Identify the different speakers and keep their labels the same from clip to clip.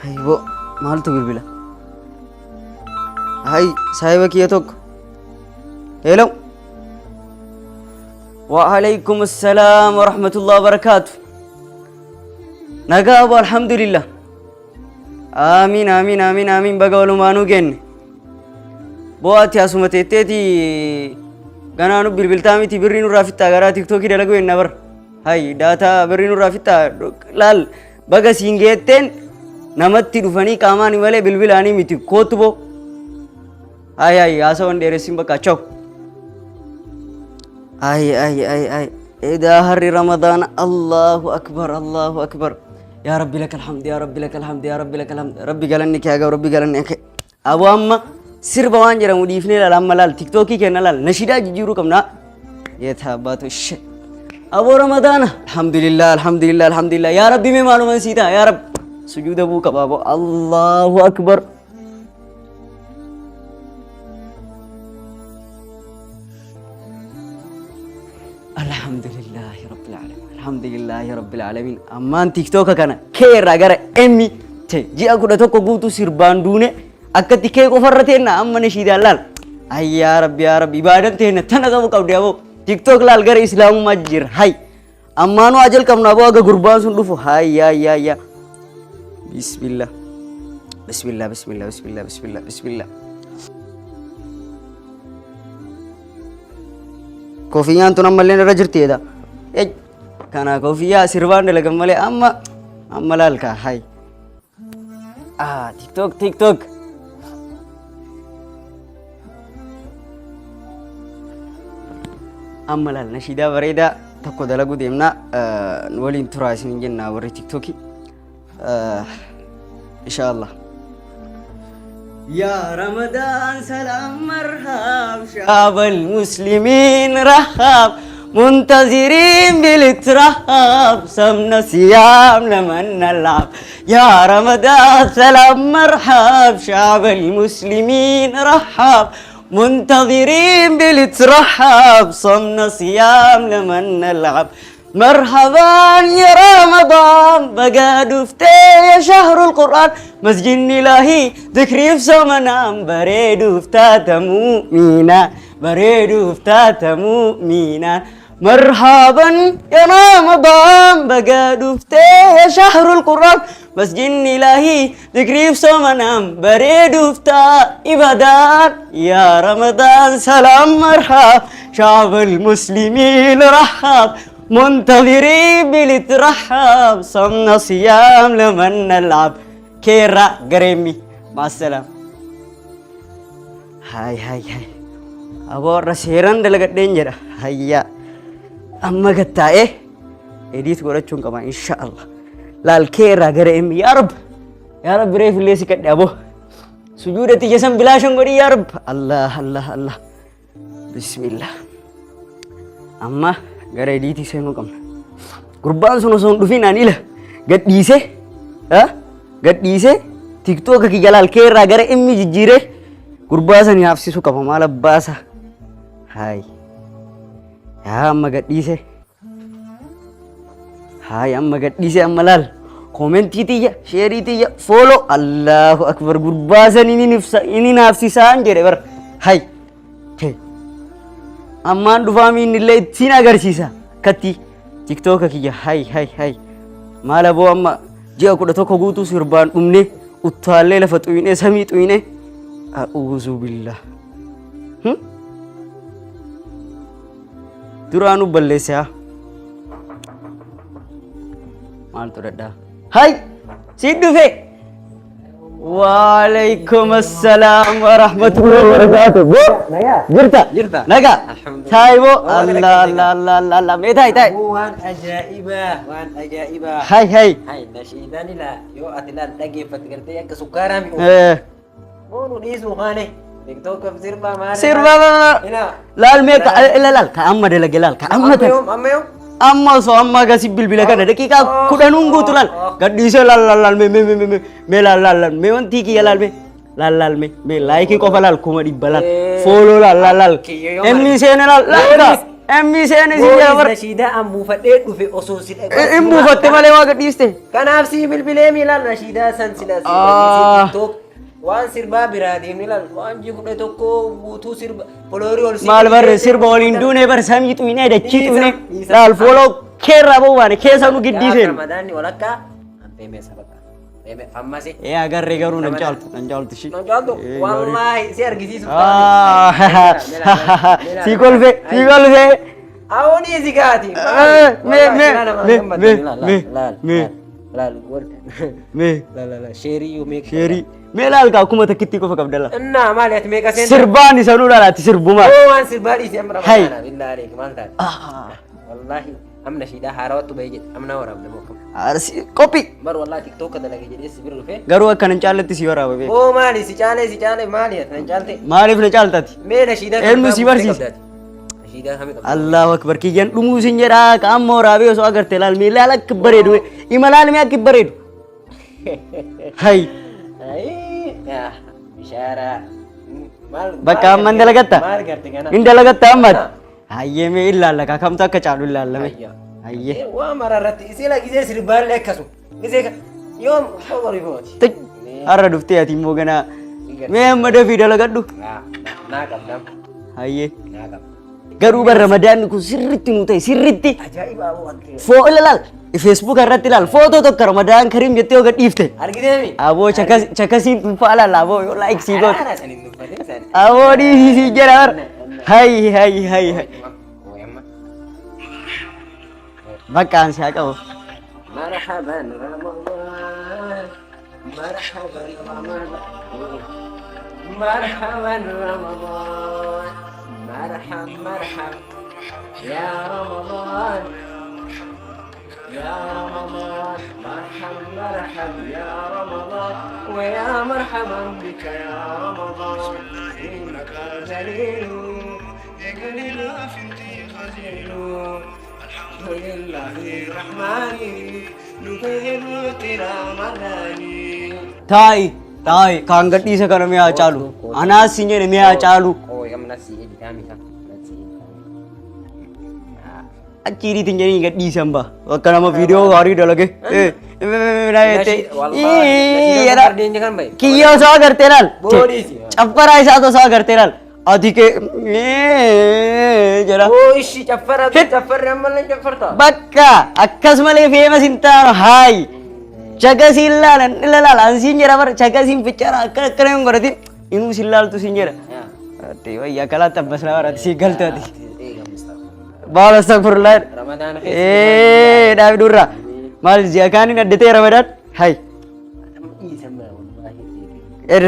Speaker 1: Hayboo maaltu bilbila? Hay saahiba kiyya tokko. Hello. Wa alaikum assalaam wa rahmatullahi wa barakaatu. Nagaa abu alhamdulillah. Aamiin aamiin aamiin aamiin baga walumaanuu geenne. Boo ati asuma teetteeti ganaa nu bilbiltaa miti birrii nurraa fixxaa garaa tiktookii dalaguu enna bara. Hay daataa birrii nurraa fixxaa laal baga siin geetteen namatti dhufanii qaamaani malee bilbilaanii miti kootu boo. Hay hay haasawan dheeressin bakka chaw. Ay ay ay ay edaa harri ramadaana Allahu akbar Allahu akbar. Yaa Rabbi lakal hamd yaa Rabbi lakal hamd yaa Rabbi lakal hamd Rabbi galanni kee haa ga'u Rabbi galanni kee. Aboo amma sirba waan jedhamu dhiifnee laala amma laal tiktookii kenna laal nashidaa jijjiiruu qabna. Yeeta abbaatu ishee. Aboo Ramadaana alhamdulillah alhamdulillah alhamdulillah yaa Rabbi mee maaluman sii ta'a yaa Rabbi sujuuda buu qaba aboo Allahu akbar. Alhamdulillahi rabbil alamin alhamdulillahi rabbil alamin ammaan tiktooka kana kee irraa gara emmi te ji'a 11 guutuu sirbaan duune akkatti kee qofarra teenna amma nashiidaan laal ay yaa rabbi yaa rabbi ibaadan teenna tana qabu qabdi aboo tiktook laal gara islaamummaa jijjiirra hay ammaanuu haa jalqabnu aboo aga gurbaan sun dhufu hay yaa yaa yaa bismillah bismillah bismillah bismillah bismillah bismillah Kofiyyaan tun ammallee irra jirti jedha. Ej, kana kofiyyaa sirbaan dalagan malee amma amma laal kaa hay. Ah, TikTok TikTok. Amma laal nashiidaa bareedaa tokko dalaguu deemna. Nu waliin turaa isin jenna warri TikTokii. Inshallah. يا رمضان سلام مرحب شعب المسلمين رحب منتظرين بالترحب صمنا صيام لمن نلعب يا رمضان سلام مرحب شعب المسلمين رحب منتظرين بالترحب صمنا صيام لمن نلعب مرحبا يا رمضان بقى دفتي يا شهر القرآن مسجد إلهي ذكري في سمنا بريد افتات مؤمنا بريد افتات مؤمنا مرحبا يا رمضان بقى دفتي يا شهر القرآن مسجد إلهي ذكري في سمنا بريد افتا إبادان يا رمضان سلام مرحب شعب المسلمين رحب منتظرين بلترحب صمنا صيام لمن نلعب كيرا قريمي مع السلامة هاي هاي هاي أبو رسيران دلقت دينجرا هيا أما قتا إيه إديت قرأتشون كمان إن شاء الله laal kee irraa gara emmi yaa Rabb yaa Rabbi reef illee si kadhe aboo sujuuda tiyya san bilaashan godhi yaa Rabb Allah Allah Allah bismillah amma gara ediitii seenuu qabna gurbaan sun osoo hin dhufin ani ila gadhiisee gadhiisee tiktooka kiyya laal kee irraa gara emmi jijjiiree gurbaa san yaafsisuu qaba maal abbaasa haay yaa amma gadhiisee Haay amma gadhiise amma laal. Koomentii tiyya, sheerii tiyya, fooloo Allahu akbar gurbaa san inni nifsa inni naafsisaan jedhe bar. Hay. Hey. Ammaan dhufaa miinni illee ittiin agarsiisa. Akkatti tiktooka kiyya hay hay hay. Maal aboo amma ji'a 11 guutuu sirbaan dhumne uttaallee lafa xuyinee samii xuyinee. A'uuzu billah. Duraanuu balleesse haa. Maaltu dhadhaa? Hay! Si dhufe! Waalaikum assalaam wa rahmatullahi wa barakaatuh. Boo! Jirta?
Speaker 2: Jirta.
Speaker 1: Nagaa?
Speaker 2: Alhamdulillah.
Speaker 1: Taayi boo!
Speaker 2: Oh,
Speaker 1: Allah Allah Allah Allah Allah. Mee taayi taayi.
Speaker 2: Waan ajaa'ibaa waan ajaa'ibaa.
Speaker 1: Hay hay.
Speaker 2: Hay nashiidaan ilaa yoo ati laal dhageeffatte gartee akka sukkaaraa mi'u.
Speaker 1: Eh,
Speaker 2: Boonu dhiisuu kaane. TikTok sirbaa maal?
Speaker 1: Sirba
Speaker 2: Ina.
Speaker 1: laal mee ka laal ka amma dalage laal ka amma
Speaker 2: Amma
Speaker 1: tan
Speaker 2: yoom amma yoom?
Speaker 1: Amma osoo amma gasi bilbila kana daqiiqaa 10n guutu laal gadhiisee laal laal laal mee mee mee mee mee laal laal laal mee wanti kiyya laal mee laal laal mee mee like qofa laal 100,000 laal follow laal laal laal emmi seene laal laal ka emmi seene si jala bar.
Speaker 2: Nashiidaa an buufadhee dhufe osoo si dhagaa.
Speaker 1: In buufatte malee waa gadhiiste.
Speaker 2: Kanaaf si bilbilee miilaan nashiidaa san sila si
Speaker 1: Ah.
Speaker 2: TikTok waan sirbaa biraa deemni laal waan ji 11 guutuu sirba followerii ol si.
Speaker 1: Maal barre sirba waliin duune bar samii xuyinee dachii xuyinee
Speaker 2: Dhiisa.
Speaker 1: laal follow keerraa ba'uu baane keessa nu giddii
Speaker 2: Gaafa
Speaker 1: seenu.
Speaker 2: Ramadaanni walakkaa an feemee sabaka. Feemee ammasi.
Speaker 1: Ee agarree garuu nan caaltu nan caaltu ishii.
Speaker 2: Nan caaltu wallaahi si argisiisuuf.
Speaker 1: Ah, si kolfe si kolfe.
Speaker 2: Awoni si gaati.
Speaker 1: Mee mee mee mee mee mee
Speaker 2: Laal
Speaker 1: mee
Speaker 2: laal sheerii yoo meeqa.
Speaker 1: Sheerii mee laal kaa akkuma takkitti qofa qabda laal.
Speaker 2: Innaa maali ati meeqa seenta?
Speaker 1: Sirbaan isa nuu laalaatti sirbumaa.
Speaker 2: Oo waan sirbaa dhiisi amma
Speaker 1: Hai.
Speaker 2: ramadaana billaa aleek maal taate? Wallaahi amna shiidhaa haarawattu bahee jedhe amna waraabne moo akkam?
Speaker 1: Arsi qophii.
Speaker 2: Bar wallaahi TikTok dalage jedhee si bira dhufee.
Speaker 1: Garuu akka nan caalatti si waraaba beeku.
Speaker 2: Oo maali si caalee si caalee maali ati nan caalte?
Speaker 1: Maaliif na caaltati?
Speaker 2: Mee nashiidaa
Speaker 1: Eenyu si barsiise?
Speaker 2: Nashiidaa kamii qabda?
Speaker 1: Allahu akbar kiyyan dhumuu sin jedhaa ka amma waraabee osoo agarte laal mee laal akka bareedu ima laal mee akka bareedu. Hay
Speaker 2: Ayii bishaaraa. Maal
Speaker 1: bakka amma hin dalagatta?
Speaker 2: Maal garte kana?
Speaker 1: Hin dalagatta ammaati? Hayyee mee ilaalla ka kamtu akka caalu ilaallame. Hayyee.
Speaker 2: Waa mara irratti isii la gisee sirbaallee akkasu. Gisee yoom horifooti.
Speaker 1: Tij har'a dhuftee ati immoo ganaa mee amma dafii dalagadhu.
Speaker 2: Naa qabdam.
Speaker 1: Hayyee.
Speaker 2: Naa qabda.
Speaker 1: Garuu bar ramadaanni kun sirritti nu ta'e sirritti.
Speaker 2: Ajaa'iba aboo wanti.
Speaker 1: Foo ilaal Facebook irratti ilaal footoo tokko ramadaan kariim jettee yoo gadhiifte.
Speaker 2: Argiteemi?
Speaker 1: Aboo chakasiin dhuunfaa ilaal aboo yoo like sii goote.
Speaker 2: Araara saniin dubbatin sani.
Speaker 1: Aboo dhiisii sii jedha bar. Hay hay hay hay. Bakka aan si haa qabu.
Speaker 2: Marhaban Ramadan. Marhaban Ramadan. Marhaban Ramadan. Marhab marhab. Ya Ramadan. Ya Ramadan. Marhab marhab ya Ramadan. ويا مرحبا بك يا رمضان إنك جليل يقلل في خجيل الحمد لله الرحمن نطيب رمضاني.
Speaker 1: Taa'i taa'i kaan gadhiisa kana mee haa caalu. Anaas sin jedhe mee haa caalu. Achi hiriitiin jedhanii gadhiisan ba. Bakka nama viidiyoo gaarii dalage. Kiyya osoo agartee laal. Caffaraa isaa osoo agartee laal. Ati kee jedha. Bakka akkas malee feema sin taanu haayi. Chakasiin laalan ila laala an siin jedha bara chakasiin ficara akkana akkana hin godhatin inuu sin laaltu siin jedha. Ati wayya akkalaa tabbas na barate sii galtu ati. Baala astaghfirullah. Ee dhaabi durra. Maal ji'a kaaniin addatee Ramadaan? Hay. Err.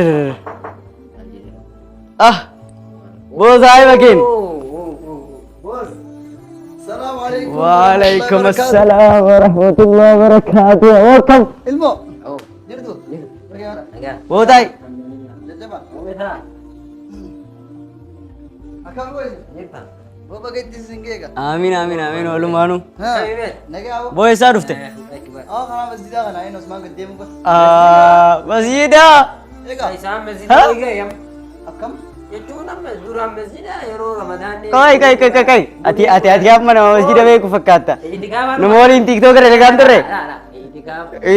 Speaker 1: Ah. Booza saahiba keen.
Speaker 3: السلام عليكم.
Speaker 1: Waalaikum assalam wa rahmatullahi wa barakatuh. Welcome.
Speaker 3: Ilmo. Jirtu.
Speaker 1: Bootaay.
Speaker 3: Jajjaba. Akkam goone? Boba gatti sin geega.
Speaker 1: Amiin amiin amiin walumaanuu.
Speaker 3: Nagaa hoo?
Speaker 1: Boo eessaa dhufte?
Speaker 3: Aa karaa masjidaa kana inni Osmaan gad deemu qaba.
Speaker 1: Ah, masjiida.
Speaker 3: Egaa akkam?
Speaker 2: Jechuun amma duraan masjida yeroo ramadaanni.
Speaker 1: Koi koi koi koi koi. Ati ati ati amma nama masjida beeku fakkaata. Nama waliin TikTok irra dhagaan turre.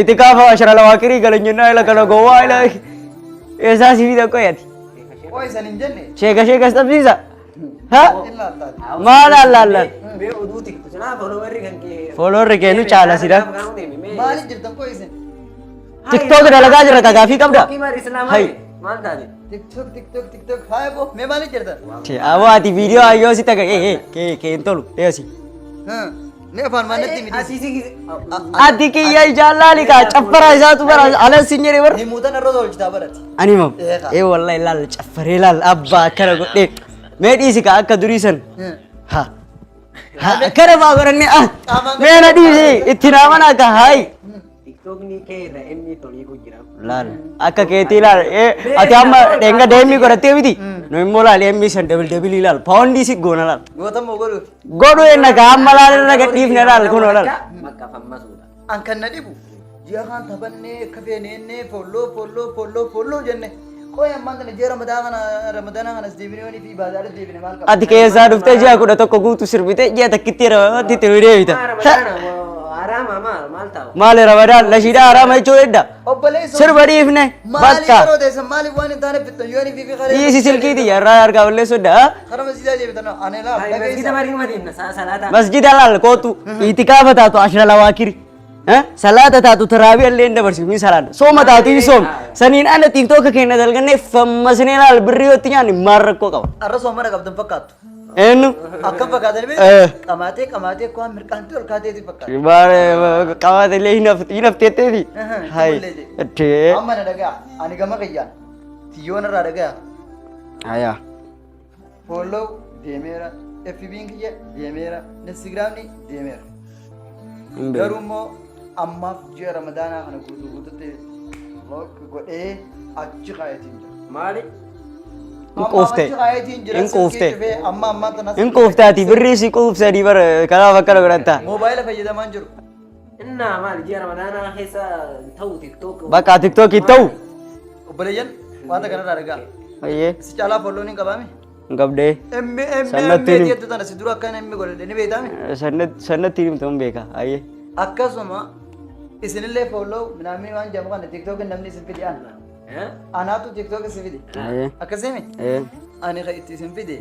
Speaker 1: Itikaafa ashara lawaakirii galan jennaa ila kana gowwaa ila. Eessaa si fida koi ati?
Speaker 3: Oo isan hin jenne?
Speaker 1: Sheeka sheekas dhabsiisa. Ha?
Speaker 3: Illaa taate.
Speaker 1: Maal allaallaan?
Speaker 2: Mee oduu tiktu sanaa followerri kan kee.
Speaker 1: Followerri kee nu caala sida.
Speaker 3: Maaliif jirtan koo isin?
Speaker 1: TikTok dalagaa jira ka gaafii qabda? Hai.
Speaker 2: Maal taate?
Speaker 3: TikTok TikTok TikTok haa boo mee maaliif jirtan?
Speaker 1: Aboo ati viidiyoo hayyoo si taga ee kee kee hin tolu eeyosi.
Speaker 3: Mee afaan maannatti miti.
Speaker 2: Asii si
Speaker 1: Ati kiyya jaallaali kaa caffaraa isaatu bara alas sin jedhe bara.
Speaker 3: Himuutan irra tolchitaa barati.
Speaker 1: Ani mam.
Speaker 3: Eeqa.
Speaker 1: Ee wallahi laal caffaree laal abbaa akkana godhee. Mee dhiisi kaa akka durii san. Ha. Ha akkana faa godhanne ah. Mee na dhiisi itti naa mana akka haayi.
Speaker 2: TikTokni kee irra inni tolii jira.
Speaker 1: Laal akka keetii laal ati amma dheenga deemii godhattee miti nu immoo laal emmi san double double laal paawundii si goona laal.
Speaker 3: Gootammoo godhuuf.
Speaker 1: Godhu enna ka amma laal irra gadhiifne laal kunoo laal.
Speaker 2: Bakka fammasuudha.
Speaker 3: An kan na dhibu ji'a kaan taphannee akka feeneennee follow follow follow follow jenne. Qoy ammaan kana ji'a ramadaana kana ramadaana kanas deebinee yoonii fi ibaadaadha deebine maal qaba?
Speaker 1: Ati keessaa dhuftee ji'a 11 guutuu sirbitee ji'a takkitti ramadaatti itti nu deebita.
Speaker 2: Ramadaana haraama maal maal ta'u?
Speaker 1: Maali ramadaan lashiidhaa haraama jechuu edda.
Speaker 3: Obboleessoo.
Speaker 1: Sirba dhiifne
Speaker 3: Maali
Speaker 1: bakka.
Speaker 3: yeroo teessan maaliif waan hin taane fixxan yoonii fi fi
Speaker 1: Dhiisi silkiiti yarraa harkaa balleessuu edda.
Speaker 3: Kara masjiidaa deebitan ani laal
Speaker 2: Masjida
Speaker 3: dhageessa.
Speaker 2: barii madiina salaataa.
Speaker 1: Masjida laal kootu itikaafa taatu ashra lawaakiri. Salaata taatu taraabii illee hin dabarsiif hin salaadha. Sooma taatu hin soom. Saniin ana TikTok keenya dalgannee fammasnee laal birrii yoo itti nyaanne maal rakkoo qaba?
Speaker 3: Arra soomana qabdan fakkaattu.
Speaker 1: Eenyu?
Speaker 3: Akkam fakkaatani beektu? Qamaatee qamaatee waan mirqaantii ol kaateeti fakkaata.
Speaker 1: Maal qabaate illee hin hafteetteeti. Hai. Ittee.
Speaker 3: Amma na dhagaa ani gama kiyyaan tiyyoon irraa dhagaa
Speaker 1: Ayaa.
Speaker 3: follow deemeera FB'n kiyya deemeera Instagramni deemeera.
Speaker 1: Hin beeku.
Speaker 3: Garuu immoo ammaaf ji'a ramadaanaa kana guutuu guututti lock godhee achi kaayetiin jira.
Speaker 2: Maali?
Speaker 1: Hin quufte.
Speaker 3: Amma achi kaayetiin jira.
Speaker 1: Hin quufte.
Speaker 3: Silkii cufee amma ammaa tanas.
Speaker 1: Hin quufte ati birrii si quufsanii bara kanaaf akkana godhatta.
Speaker 3: Moobaayila fayyadamaan jiru.
Speaker 2: Innaa maali ji'a ramadaanaa keessa ta'u TikTok.
Speaker 1: Bakka TikTok ta'u.
Speaker 3: Obboleeyyan wanta kanarraa dhagaa.
Speaker 1: Ayyee.
Speaker 3: Si caalaa follown hin qabaame?
Speaker 1: Hin qabdee.
Speaker 3: M M M
Speaker 1: Sannatti himi.
Speaker 3: jettu tana si dura akkana M godhadhe ni beektaame?
Speaker 1: Sannatti himtu hin beeka. Ayyee.
Speaker 3: Akkasuma isinillee follow minaamin waan jedhamu kana TikTok namni isin fide ana. Anaatu TikTok isin fide.
Speaker 1: Ayyee.
Speaker 3: Akkasimi?
Speaker 1: Ee.
Speaker 3: Ani kan itti isin fide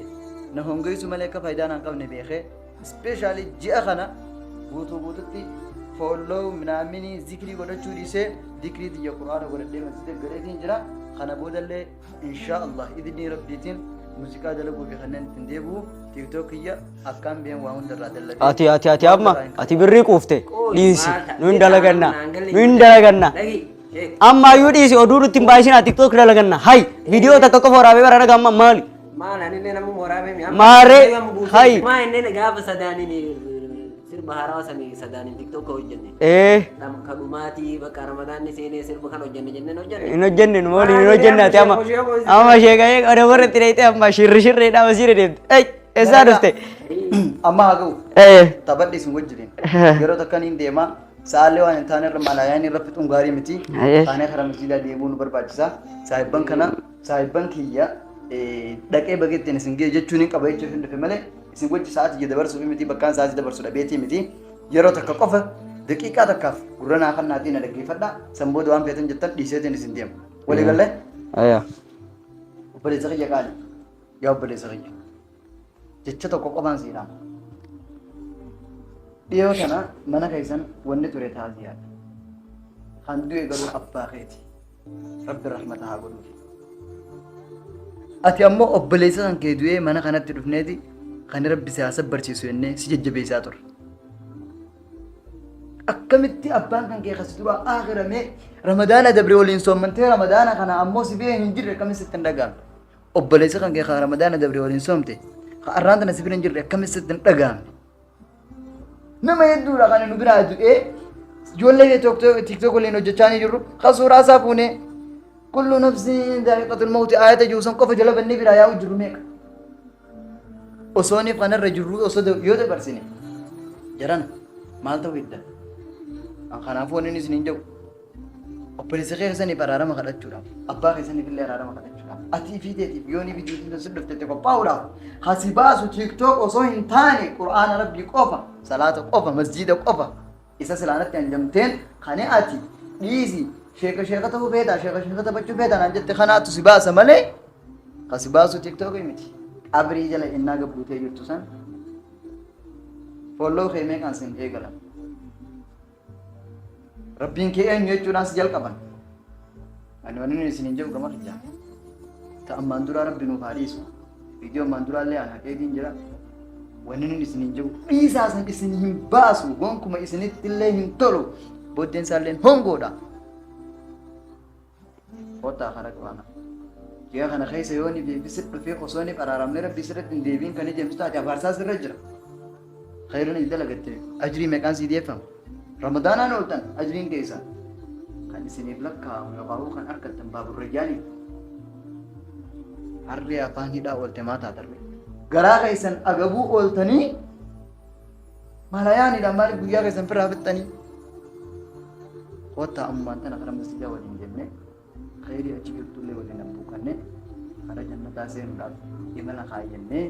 Speaker 3: na hongeessu malee akka faayidaa naan qabne beekee especially ji'a kana guutuu guututti follow minaaminii zikrii godhachuu dhiisee zikrii tiyya quraana godhadhee masjida galeetiin jira. Kana boodallee insha Allah idnii rabbiitiin muuziqaa dalaguu fi kanneen ittiin deebi'u TikTok kiyya akkaan been waa hundarraa dalagee.
Speaker 1: Ati amma ati birrii quufte dhiisi nu hin dalaganna nu hin dalaganna. Amma iyyuu dhiisi oduu nutti hin baay'isinaa TikTok dalaganna. Hay viidiyoo takka qofa waraabee bara nagaa amma maali?
Speaker 2: Maal anillee nama waraabee mi'a.
Speaker 1: Maaree, hay.
Speaker 2: Maa inni gaafa sadaaniin sirba haarawaa sanii sadaaniin TikTok hojjenne.
Speaker 1: Ee.
Speaker 2: Kadhumaatii bakka ramadaanni seenee sirba kan hojjenne jenneen hojjenne.
Speaker 1: Hin hojjenne nu waliin hin hojjenne ati amma amma sheekayee qoda warra itti dheeyxee amma shirri shirreedhaa wasiira deemte. Ey eessaa dhufte?
Speaker 3: Amma haa ga'u.
Speaker 1: Ee.
Speaker 3: Taphadhi isin wajjin. Yeroo takka niin deema. Sa'aallee waan hin taane irra malaayaan irra fixuun gaarii miti.
Speaker 1: Aye.
Speaker 3: Taanee karaa masjiidaa deebi'uun nu barbaachisa. Saahibban kana saahibban kiyya dhaqee bageettiin isin ga'e jechuun hin qaba jechuuf hin dhufe malee isin wajji sa'aatii kiyya dabarsuuf miti bakkaan sa'aatii dabarsu dhabeetii miti. Yeroo takka qofa daqiiqaa takkaaf gurra naa kannaatii na dhaggeeffadha. San booda waan feetan jettan dhiiseetiin isin deema. Walii gallee?
Speaker 1: Ayaa.
Speaker 3: Obboleessa kiyya qaali. Yaa obboleessa kiyya. Jecha tokko qofaan sii dhaama. Dhiyoo kana mana keessan wanni ture taaziyaadha. Kan du'e garuu abbaa keeti. Rabbi rahmata haa godhuuf. Ati ammoo obboleessa kan kee du'ee mana kanatti dhufneeti kan Rabbi si haa sabbarsiisu jennee si jajjabeessaa turre. Akkamitti abbaan kan kee kasi duraa aakiramee ramadaana dabre waliin soommantee ramadaana kana ammoo si bira hin jirre akkamitti sitti hin dhaga'amne? Obboleessa kan kee kan ramadaana dabre waliin soomte kan arraan tana si bira hin jirre akkamitti sitti hin dhaga'amne? Nama hedduudha kan nu biraa du'ee ijoollee TikTok waliin hojjechaa ni jirru kan suuraa isaa fuunee kullu nafsin daa'iqatul mawti aayata jiru san qofa jala bannee biraa yaa'u jiru meeqa? Osooniif kanarra jirru osoo yoo dabarsine jarana maal ta'uu hidda? Kanaafuu wanni inni isiniin jedhu obboleessa keessaniif araarama kadhachuudhaaf abbaa keessaniif illee araarama kadhachuudhaaf atii fi teetiif yoo ni bijuutiin si dhufte itti qophaa'uudhaaf hasi baasu TikTok osoo hin taane qur'aana rabbii qofa salaata qofa masjiida qofa isa silaanatti hanjamteen kani ati dhiisi sheeka sheeka ta'uu feetaa sheeka sheeka taphachuu feetaa naan jette kanaatu si baasa malee kasi baasu TikTok miti qabrii jala innaa gabbuutee jirtu san follow kee meeqaan sin eegalan Rabbiin kee eenyu jechuudhaan si jalqaban. Ani wanni nuyi isiniin jedhu gama kiyyaa. Ta ammaan duraa Rabbi nuuf haa dhiisu. Viidiyoo ammaan duraallee aan haqeetiin jira. Wanni nuyi isiniin jedhu dhiisaa san isin hin baasu gonkuma isinitti illee hin tolu. Booddeen isaallee hongoodha. Kottaa karaa qabaana. Ji'a kana keessa yoo ni beeksisi dhufee osoo ni qaraaramne Rabbi sirratti hin deebiin kan ijemsu taate abaarsaa sirra jira. Khayran itti dalagatte ajrii meeqaan sii deeffama. Ramadaanaan ooltan ajriin keessa. isiniif lakkaa'amu yookaan kan argattan baaburrayyaanii harree afaan hidhaa oolte maa taatarre garaa keessan agabuu ooltanii malayaanidha maaliif guyyaa keessan firraa fixxanii kottaa ammaan tana karaa masjidaa waliin deemne khayrii achi jirtullee waliin abbuuqanne karaa jannataa seenuudhaaf imala kaayyannee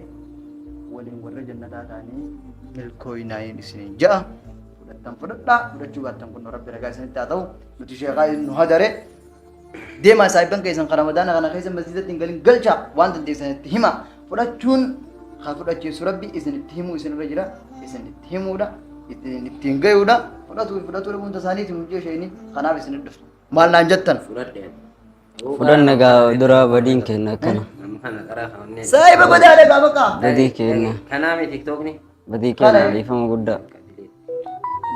Speaker 3: waliin warra jannataa taanee milkooyinaayin isiniin ja'a. Fudhattan fudhadhaa fudhachuu baattan kun rabbi ragaa isinitti haa ta'u nuti sheekaa nu hadare deemaa saahibban keessan kan ramadaana kana keessa masjidatti hin galin galchaa waan dandeessanitti hima fudhachuun haa fudhachiisu rabbi isinitti himuu isinirra jira isinitti himuudha ittiin gayuudha fudhatuu fi fudhatuu dhabuun tasaaniiti nuti isheeni kanaaf isinit dhufne maal naan jettan.
Speaker 2: Fudhadhe.
Speaker 1: Fudhanna gaa dura badiin kenna akkana.
Speaker 2: Amma kana qaraa kaawwannee.
Speaker 3: Saahiba badaadha gaa bakka.
Speaker 1: Badii kenna.
Speaker 2: Kanaa mi tiktookni?
Speaker 1: Badii kenna dhiifama guddaa.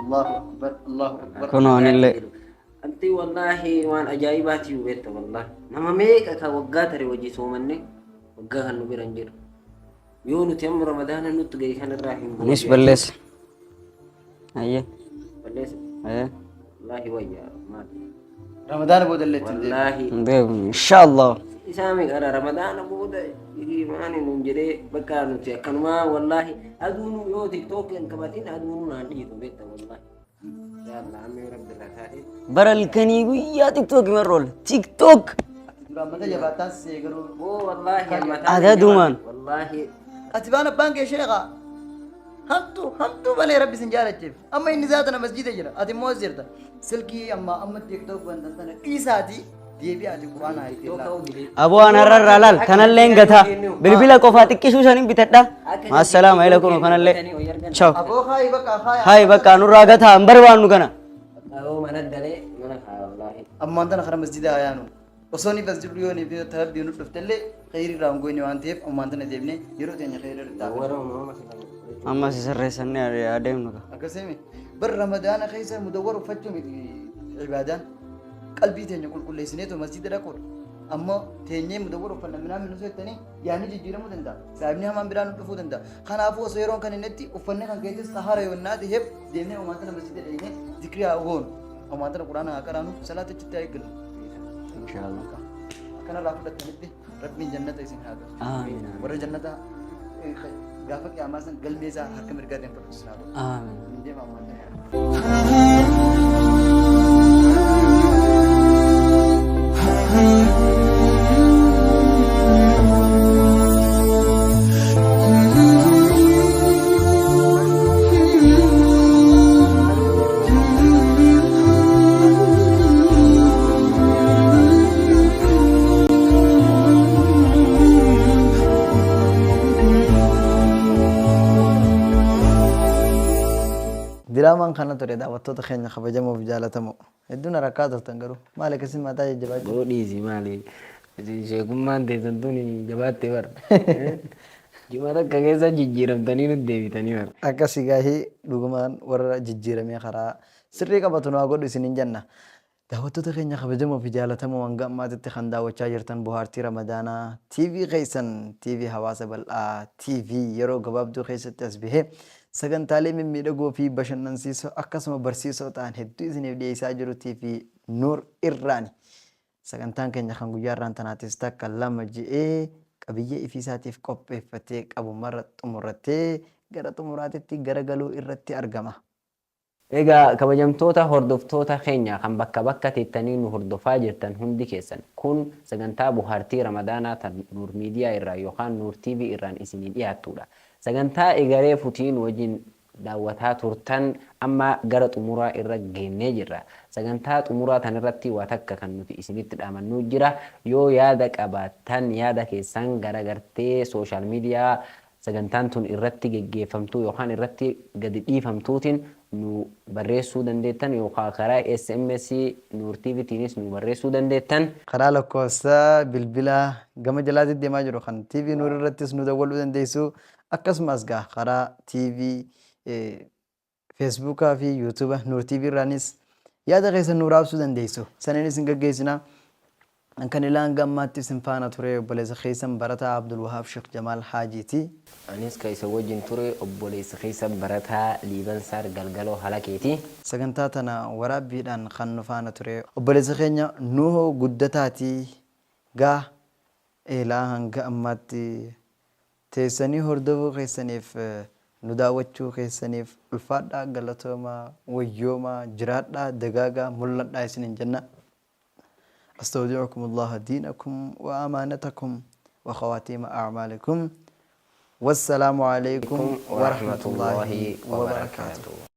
Speaker 3: Allahu akbar Allahu akbar.
Speaker 1: Kunoo anillee.
Speaker 2: Anti wallaahi waan ajaa'ibaati yoo beekta wallaahi. Nama meeqa ka waggaa tare wajji soomanne waggaa kan nu bira hin jiru. Yoo nuti amma ramadaana nutti gahe kanarraa hin
Speaker 1: Anis balleessa. Ayyee.
Speaker 2: Balleessa.
Speaker 1: Ayyee.
Speaker 2: Wallaahi wayya maali.
Speaker 3: Ramadaana booda illee ittiin deebi'a.
Speaker 2: Wallaahi.
Speaker 1: Hin beeku. Inshaallah.
Speaker 2: Isaa meeqadha ramadaana booda maani nuun jedhee bakka nuti akkanumaa wallaahi aduun yoo tiktook hin qabatin aduun naan dhiitu beekta wallaahi. Yaa Allah amma yoo rabbi irraa taate.
Speaker 1: Bara halkanii guyyaa tiktook marra oola. Tiktook.
Speaker 3: Duraan mata jabaataan see garuu.
Speaker 2: Oo wallaahi mataan
Speaker 1: Adadumaan.
Speaker 2: Wallaahi.
Speaker 3: Ati baan abbaan kee sheekha. Hamtuu hamtuu malee rabbi sin jaalachiif. Amma inni zaatana masjiida jira. Ati immoo as jirta. Silkii amma amma tiktok bantan tana dhiisaati deebi'aati quraana haa ittiin laala.
Speaker 1: Aboo an har'arraa laal kanallee hin gataa. Bilbila qofaa xiqqisuu isaanii bitadha. Maassalaama ila kunoo kanallee. Ciao.
Speaker 3: Aboo kaayi bakka kaayi.
Speaker 1: Hayi bakka nurraa gataa hin barbaannu kana.
Speaker 2: Aboo mana galee mana kaa wallaahi.
Speaker 3: Ammaan tana kara masjiida haa yaanu. Osoo ni masjiddu yoo ni tarabbii nu dhuftellee khayrii irraa hin goone waan ta'eef ammaan tana deemnee yeroo teenya khayrii irraa ta'a.
Speaker 2: Warra uumama silaa.
Speaker 1: Amma si sirreessannee adeemnu kaa.
Speaker 3: Akkasii bar ramadaana keessa mudawwar uffachuu miti ibaadaan qalbii teenya qulqulleessineetu masjida dhaquudha. Ammoo teenyee mudawwar uffanna minaan minusoo jettanii yaadni jijjiiramuu danda'a. Saahibni hamaan biraa nu dhufuu danda'a. Kanaafuu osoo yeroon kan innetti uffanni kan keetis xahaara yoonnaa ta'eef deemnee ammaan tana masjida dhaqnee zikrii haa goonu. Ammaan tana quraana haa qaraanu salaata achitti haa eeggannu.
Speaker 1: Inshaallah.
Speaker 3: Akkanarraa fudhattanitti rabbiin jannata isin haa galchu.
Speaker 1: Amiin.
Speaker 3: Warra jannata gaafa qiyaamaa san galmee isaa harka mirgaatiin fudhatu isin haa godhu.
Speaker 1: Amiin.
Speaker 3: Deema ammaan tana. Diraamaan kana ture daawwattoota keenya kabajamoo fi jaalatamoo. Hedduu na rakkaa turtan garuu maal akkasiin mataa jajjabaachuu.
Speaker 2: Boo dhiisi maali? Sheekummaan teessan tun jabaatte bara. Juma takka keessa jijjiiramtanii nutti deebitanii bara.
Speaker 3: Akkasii gaahii dhugumaan warra jijjiiramee karaa sirrii qabatu nu haa godhu isiniin jenna. Daawwattoota keenya kabajamoo fi jaalatamoo hanga ammaatitti kan daawwachaa jirtan bohaartii Ramadaanaa TV keessan TV hawaasa bal'aa TV yeroo gabaabduu keessatti as bahee sagantaalee mimmiidhagoo fi bashannansiisoo akkasuma barsiisoo ta'an hedduu isiniif dhiyeessaa jiru TV Nuur irraani. Sagantaan keenya kan guyyaa irraan tanaatis takka lama je'ee qabiyyee ifiisaatiif qopheeffatee qabu mara xumuratee gara xumuraatitti garagaluu irratti argama.
Speaker 2: Egaa kabajamtoota hordoftoota keenya kan bakka bakka teettanii nu hordofaa jirtan hundi keessan kun sagantaa bohaartii Ramadaanaa tan Nuur Miidiyaa irraa yookaan Nuur TV irraan isinii dhiyaattudha. Sagantaa egaree futiin wajjin daawwataa turtan amma gara xumuraa irra geennee jirra. Sagantaa xumuraa tanarratti waa takka kan nuti isinitti dhaamannuu jira. Yoo yaada qabaattan yaada keessan gara gartee social media sagantaan tun irratti geggeeffamtuu yookaan irratti gadi dhiifamtuutiin nu barreessuu dandeettan yookaan karaa SMS Nuur TV tiinis nu barreessuu dandeettan.
Speaker 3: Karaa lakkoofsa bilbilaa gama jalaatti deemaa jiru kan TV Nuur irrattis nu dawwaluu dandeessu. Akkasumas gaa karaa TV Feesbuukaa fi Yuutuuba Nuur TV irraanis yaada keessan nu raabsuu dandeessu. Saniin isin gaggeessina. Kan ilaa hanga ammaatti isin faana ture obboleessa keessan barataa Abdulwahaab Sheekh Jamaal Haajiiti.
Speaker 2: Anis ka isin wajjin ture obboleessa keessan barataa Liiban Saar Galgaloo Halakeeti.
Speaker 3: Sagantaa tana waraabbiidhaan kan nu faana ture obboleessa keenya Nuhoo Guddataati. Gaa eelaa hanga ammaatti teessanii hordofuu keessaniif nu daawwachuu keessaniif ulfaadhaa galatoomaa wayyoomaa jiraadhaa dagaagaa mul'adhaa isiniin jenna. أستودعكم الله دينكم وأمانتكم وخواتيم أعمالكم والسلام عليكم ورحمة الله وبركاته.